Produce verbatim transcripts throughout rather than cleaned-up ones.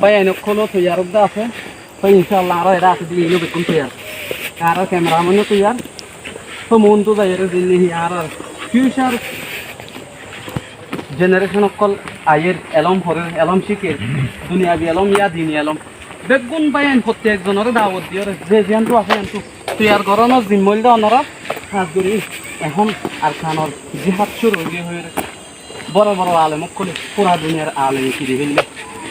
báiyain ókkol toiyar ódde asé. Toi incálla añára eré asé de iín ó beggún toiyar. Añárar kemeramen ó toiyar. Toi moóntu zaiyóre ziín niki añárar fiucar jenerecon ókkol aiyér, elóm forer, elóm cíker, duniyabi elóm ya dini elóm. Beggún báiyain fottí ekzonoré dawot diyóre, ze ziyántu asé yíantu toiyar gorónor zimma óilde onorár. Hás gorí ehón Arkanor jihad cúru óiye hoiyóre boro boro alem ókkole, fura duniyar alem kiri félaiyé.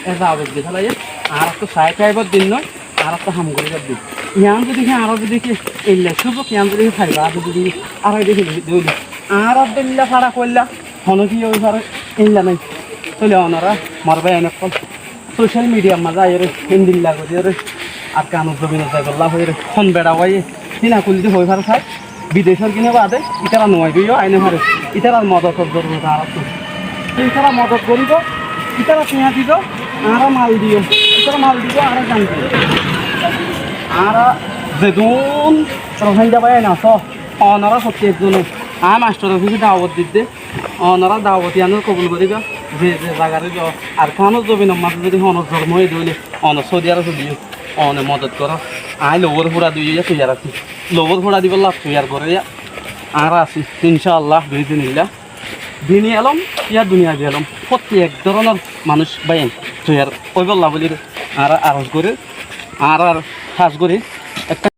Ezabot di félaiyé. Añáráttu saái táibar din noó, añáráttu ham goríbar din. Yián zodi ki añára zodi ki eilla cúzuk yián zodi ki faiba zodi ki añára zodi ki dóile, añára dóilla fara koilla honó ki ói fare, eilla nái. Tóile onorá mor báiyain ókkol social mediar mazé aiyóre endilla goríyore Arkanor zobinot zaibolla hoiyóre hon beça wáiye hína kúli di hoi fare sai. Bidecór gíne baade ítara no aibó, yó ai no fare. Ítarar modotor zorurot añáráttu. Toi ítara modot goríbo, ítara tiañ dibo, añára mal diyum, ítara mal dibo, añára jan diyum. Añára zedún Rohingya báiyain asó, onorá fottí ekzone, añí mastor ofise dawot didde, onorá dawot yíanor kobul goríba, ze ze zagar óibo, Arkanor zobinor mazé zodi honó zormo óiye de óile, one Saudi Arab diyó, one modot goró, añí lobor fura diyó, yá toiyar así. Lobor fura dibolla toiyar goré yá. Añára así, incálla, biiznillah. Dini elóm, yá duniyabi elóm, fottí ek dóronor manúic báiyain toiyar óibolla bóli añára aros gorí, añárar hás gorí, ekká